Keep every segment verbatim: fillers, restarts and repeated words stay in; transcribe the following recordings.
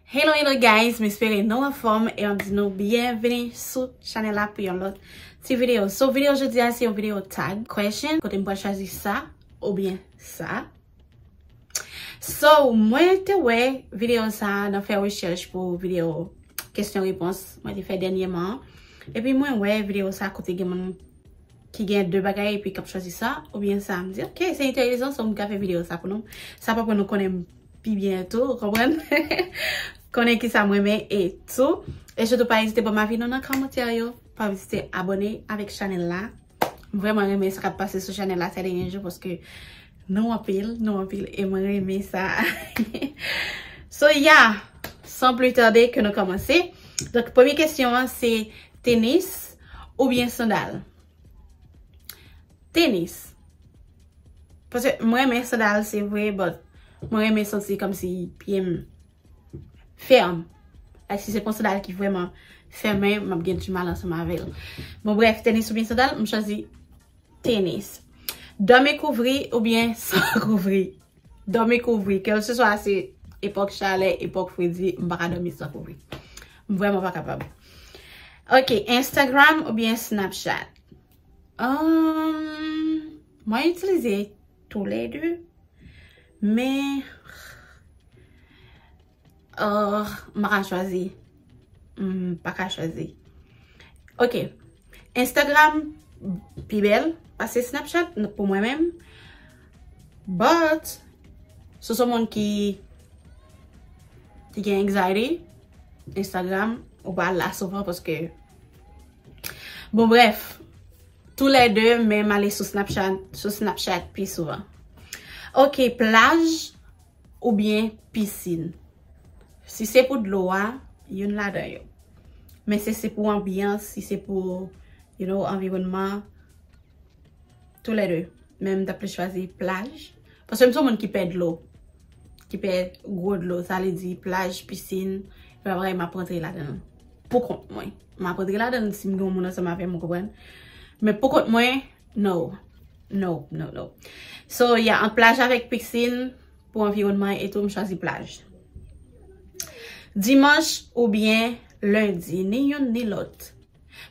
Hello, hello guys, m espere nou anfòm e m ap di nou byenveni sou chanèl la pou yon lòt ti videyo. So, videyo jodi a se yon videyo tag question, kote m pral chwazi sa oubyen sa. So, mwen te wè videyo sa nan fè rechèch pou videyo kesyon repons mwen te fè dènyèman an. Epi mwen wè videyo sa kote gen moun ki gen de bagay epi k ap chwazi sa oubyen sa. M di, "Ok, se enteresan, so m ka fè videyo sa pou nou." Sa pa pou nou konnen m pi byen tou, ou konprann? Konnen ki sa m renmen e tou. E sitou pa ezite ban m avi nou nan kòmantè yo. Pa ezite abòne avèk chanèl la. M vrèman renmen sa k ap pase sou chanèl la sè dènye jou paske nou anpil, nou anpil e mwen renmen sa. So, yeah, san pli tande ke nou kòmanse. Donk, premye kesyon an se tenis oubyen sandal? Tenis. Paske mwen renmen sandal, se vre, but mwen renmen santi kòmsi pye m fèm. Like, si se pa yon sandal ki vrèman fèmen, m ap gen dimal ansanm avè l. Bon, bref, tenis oubyen sandal, m chwazi tenis. Dòmi kouvri oubyen san kouvri? Dòmi kouvri. Kèlseswa se epòk chalè, epòk fredi, m pa ka dòmi san kouvri. M vrèman pa kapab. Ok, Instagram oubyen Snapchat? Ahn, mwen itilize toulède, men ah, m pa ka chwazi. M pa ka chwazi. Ok. Instagram pi bèl pase Snapchat pou mwen menm. But, si w se yon moun ki, ki gen anxiety, Instagram, ou pa al la souvan paske, bon, bref, toulède, men m ale sou Snapchat, sou Snapchat pi souvan. Ok, plaj oubyen pisin? Si se pou dlo a, youn ladan yo. Men si se pou anbyans, si se pou, you know, anviwònman, toulède. Men m ta plis chwazi plaj. Paske m se yon moun ki pè dlo. Ki pè gwo dlo. Sa vle di plaj, pisin, e pa bagay m ap rantre ladan l. Pou kont mwen. M ap rantre ladan l si m gen yon moun ansanm avè m, ou konprann? Men pou kont mwen, no. No, no, no. So, yeah, ant plaj avèk pisin, pou anviwònman e tou, m chwazi plaj. Dimanch oubyen lendi, ni youn ni lòt.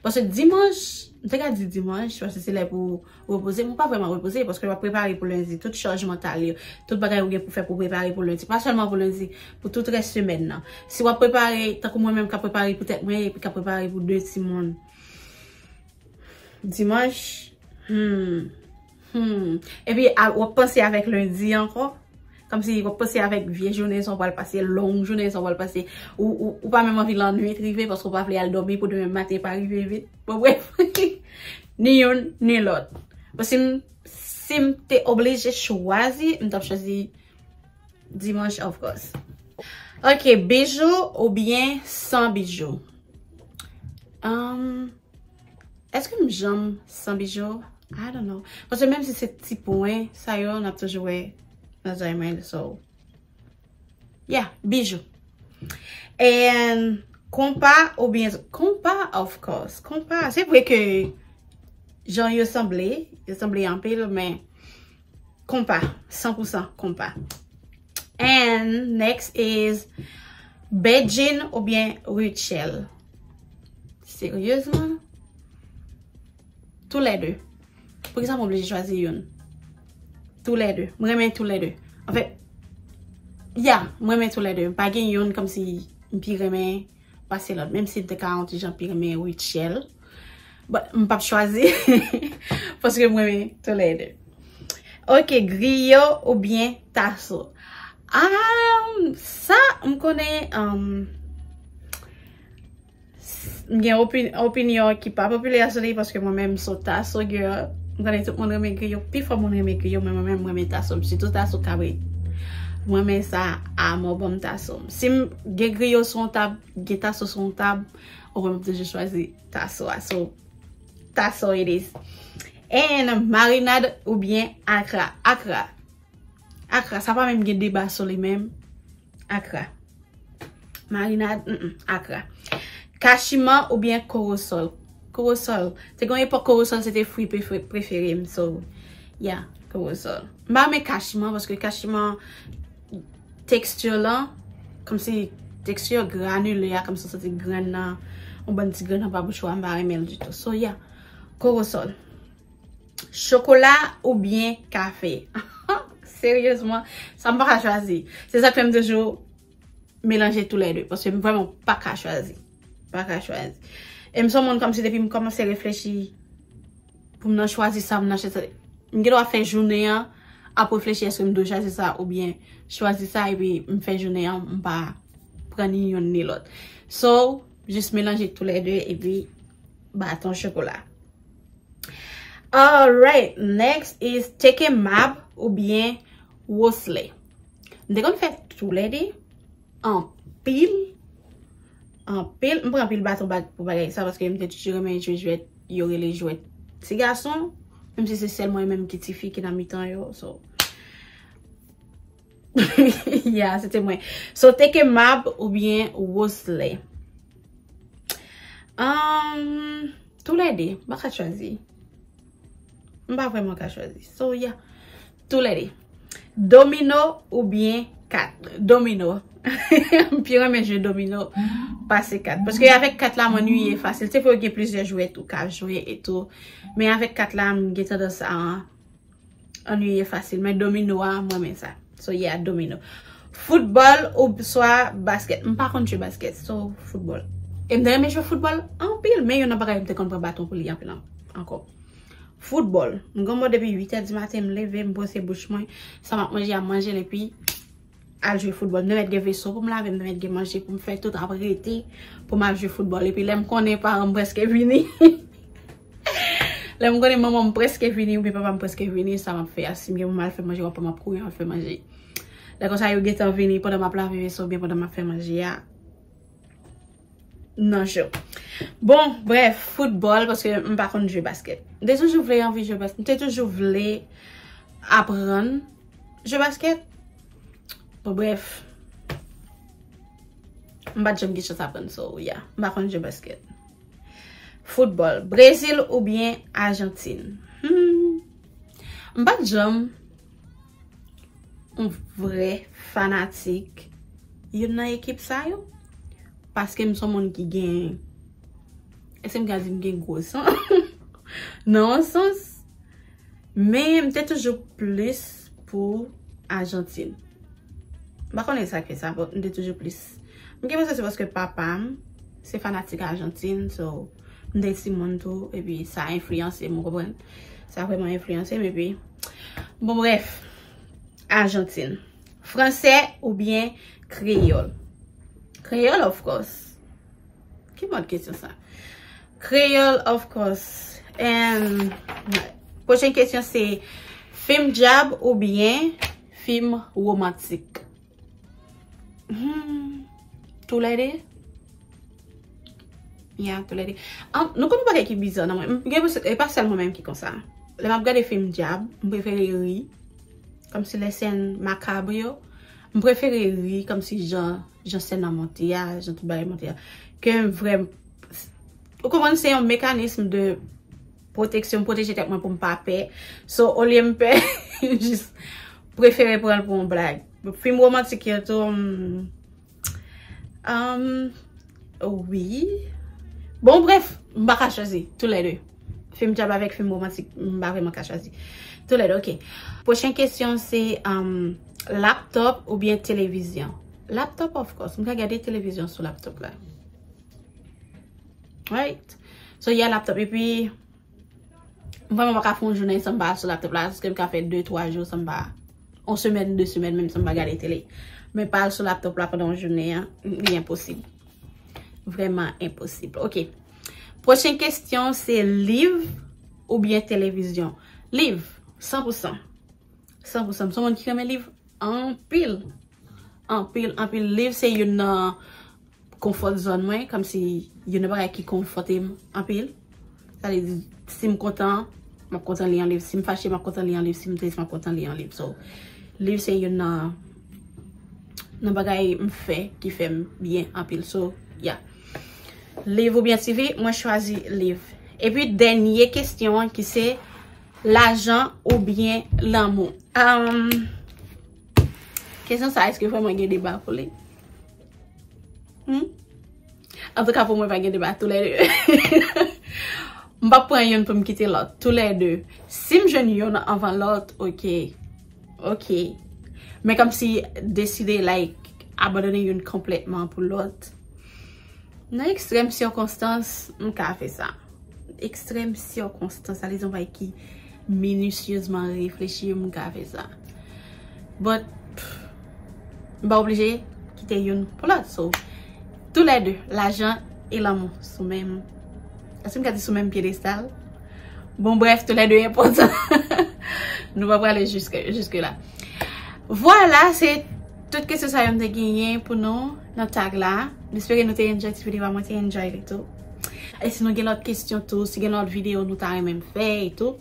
Paske dimanch, m te ka di dimanch, paske se lè pou repoze, men w pa vrèman repoze, paske w ap prepare pou lendi, tout chaj mantal yo, tout bagay ou gen pou fè pou prepare pou lendi, pa sèlman pou lendi, pou tout rès semèn nan. Si w ap prepare, tankou mwen menm k ap prepare pou tèt mwen, epi k ap prepare pou de timoun, dimanch, hmm, hmm. Epi, a, w ap panse avèk lendi ankò. Kòmsi w ap panse avèk vye jounen sa w pral pase, long jounen sa w pral pase. Ou, ou, ou pa menm anvi lannwit rive paske w pa vle al dòmi pou demen maten pa rive vit. Bon, bref. Ni youn, ni lòt. Bon, si m, si m te oblije chwazi, m t ap chwazi dimanch, of course. Ok, bijou oubyen san bijou? Um, Èske m janm san bijou? I don't know. Paske menm si se ti pwen, sa yo, n ap toujou wè nan zòrèy mwen, so. Yeah, bijou. And konpa oubyen konpa, of course. Konpa, se vre ke jan yo sanble, yo sanble anpil, men konpa, san pou san konpa. And next is Bedjine oubyen Rutshelle? Seryezman? Toulède. Poukisa m oblije chwazi youn? Toulède. Mwen renmen toulède. Anfèt, yeah, mwen renmen toulède. Pa gen youn kòmsi m pi renmen pase lòt. Menm si m te ka yon ti jan pi renmen Rutshelle. But m p ap chwazi. Paske mwen renmen toulède. Ok, griyo oubyen taso? Ah, sa, m konnen, um, m gen opi-, opinyon ki pa popilè sou li paske mwen menm m se yon taso girl. M konnen tout moun renmen griyo. Pifò moun renmen griyo, men mwen menm m renmen taso. M sitou taso kabrit. Mwen renmen sa amò, ban m taso. Si m gen griyo sou yon tab, gen taso sou yon tab, ou mwen m toujou chwazi taso a. So, taso it is. And marinad oubyen akra? Akra. Akra, sa pa menm gen deba sou li menm. Akra. Marinad, mm, mm, akra. Kachiman oubyen korosòl? Korosòl. Te gen yon epòk korosòl se te fwi prefe-, prefere m, so, yeah, korosòl. M pa renmen kachiman paske kachiman teksti lan, kòmsi Teksti granile a, kòmsi w santi grenn nan, yon bann ti grenn anba bouch ou a, m pa renmen l ditou. So, yeah. Korosòl. Chokola oubyen kafe? Seryezman, sa m pa ka chwazi. Se sa k fè m toujou melanje toulède, paske m vrèman pa ka chwazi. Pa ka chwazi. E m se yon moun kòmsi depi m kòmanse reflechi pou m nan chwazi sa, m nan chwazi sa, m gen dwa fè jounen an ap reflechi èske m dwe chwazi sa oubyen chwazi sa, epi m fè jounen an, m pa pran ni youn ni lòt. So, jis melanje toulède epi baton chokola. Alright, next is teke mab oubyen wosle. M te konn fè toulède anpil, anpil. M pran anpil baton bag pou bagay sa paske m te toujou renmen jwe jwèt, yo rele jwèt ti gason, menm si se sèl mwen menm ki tifi ki nan mitan yo. So, yeah, se te mwen. So, teke mab oubyen wosle? Um, toulède, m pa ka chwazi. M pa vrèman ka chwazi. So, yeah. Toulède. Domino oubyen kat? Domino. M pi renmen jwe domino pase kat. Paske avèk kat la, m annuiye fasil. Se pou gen plizyè jwèt ou ka jwe etou. Men avèk kat la, m gen tandans a annuiye fasil. Men domino a, m renmen sa. So, yeah, domino. Foutbòl oubyen basket? M pa konn jwe basket. So, foutbòl. E m te renmen jwe foutbòl anpil. Men youn nan bagay m te konn pran baton pou li anpil an-, ankò. Foutbòl. M gen yon mò depi uit è di maten, m leve, m bwose bouch mwen. Sa m ap manje, a m manje l epi al jwe foutbòl. M te mèt gen veso pou m lave, m te mèt gen manje pou m fè, tout ap rete pou m al jwe foutbòl. Epi lè m konnen paran m prèske vini, lè m konnen manman m prèske vini oubyen papa m prèske vini, sa m ap fè a, si m gen pou m al fè manje, w ap wè m ap kouri al fè manje. Lè konsa yo gentan vini pandan m ap lave veso oubyen pandan m ap fè manje a. Nan cho. Bon, brèf, foutbòl, paske m pa konn jwe baskèt. M te toujou vle anvi jwe baskèt. M te toujou vle aprann jwe baskèt. Bon, brèf. M pa t janm gen chans aprann, so, yeah. M pa konn jwe baskèt. Foutbòl. Brezil oubyen Ajantin? Hmm. M pa t janm yon vrè fanatik youn nan ekip sa yo. Paske m se yon moun ki gen, èske m ka di m gen gwo san? Nan yon sans. Men m te toujou plis pou Ajantin. M pa konnen sa k fè sa, but m te toujou plis. M gen panse se paske papa m se fanatik Ajantin, so m te timoun tou, epi sa enfliyanse m, ou konprann? Sa vrèman enfliyanse m, epi, bon, brèf, Ajantin. Fransè oubyen kreyòl? Kreyòl, of course. Ki mòd kesyon sa? Kreyòl, of course. And pwochen kesyon se fim djab oubyen fim womantik? Hmm, toulède? Yeah, toulède. Ah, nou konn yon bagay ki biza nan mwen. M gen, e pa sèl mwen menm ki konsa. Lè m ap gade fim djab, m prefere ri. Kòmsi lè sèn makab yo, m prefere ri kòmsi jan, jan sèn nan monte a, jan tout bagay monte a. Ke m vrè, ou konprann, se yon mekanism de pwoteksyon, m pwoteje tèt mwen pou m pa pè. So, olye m pè, m jis prefere pran l pou yon blag. Fim womantik yo tou, m, um, wi. Bon, brèf, m pa ka chwazi, toulède. Fim djab avèk fim womantik, m pa vrèman ka chwazi. Toulède, ok. Pwochen kesyon se, um, laptop oubyen televizyon? Laptop, of course. M ka gade televizyon sou laptop la. Right? So, yeah, laptop. Epi, m vrèman pa ka fè yon jounen san m pa al sou laptop la, paske m ka fè de, twa jou san m pa, yon semèn, de semèn menm san m pa gade tele. Men pa al sou laptop la pandan yon jounen an, li enposib. Vrèman enposib. Ok. Pwochen kesyon se liv oubyen televizyon? Liv, san pou san. San pou san. M se yon moun ki renmen liv anpil. Anpil, anpil. Liv se youn nan comfort zone mwen, kòmsi youn nan bagay ki konfòte m anpil. Sa vle di, si m kontan, m ap kontan li yon liv. Si m fache, m ap kontan li yon liv. Si m tris, m ap kontan li yon liv. So, liv se youn nan, nan bagay m fè ki fè m byen anpil. So, yeah. Liv oubyen T V, mwen chwazi liv. Epi dènye kesyon an ki se lajan oubyen lanmou. Um, kesyon sa, èske vrèman gen deba pou li? Hmm? Antouka, pou mwen, pa gen deba, toulède. M p ap pran youn pou m kite lòt. Toulède. Si m jwenn youn anvan lòt, oke. Oke. Men kòmsi deside, like, abandone youn konplètman pou lòt. Nan ekstrèm sikonstans, m ka fè sa. Ekstrèm sikonstans, sa vle di yon bagay ki minisyezman reflechi, m ka fè sa. But, pff, m pa oblije kite youn pou lòt. So, toulède, lajan e lanmou sou menm, èske m ka di sou menm pyedestal? Bon, brèf, toulède enpòtan. Nou pa prale jiske, jiske la. Vwala, se tout kesyon sa yo m te genyen pou nou nan tag la. M espere nou te enjoy ti videyo a, mwen te enjoy li tou. E si nou gen lòt kesyon tou, si gen lòt videyo nou ta renmen m fè e tou,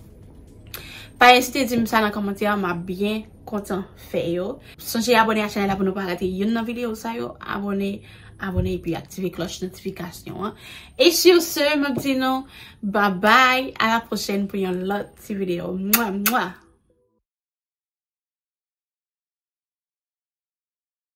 pa ezite di m sa nan kòmantè a, m ap byen kontan fè yo. Sonje abòne a chanèl la pou nou pa rate youn nan videyo sa yo. Abòne, abòne epi aktive klòch notifikasyon an. E sur ce, m ap di nou, bye bye, à la prochaine pou yon lòt ti videyo. Mwa, mwa.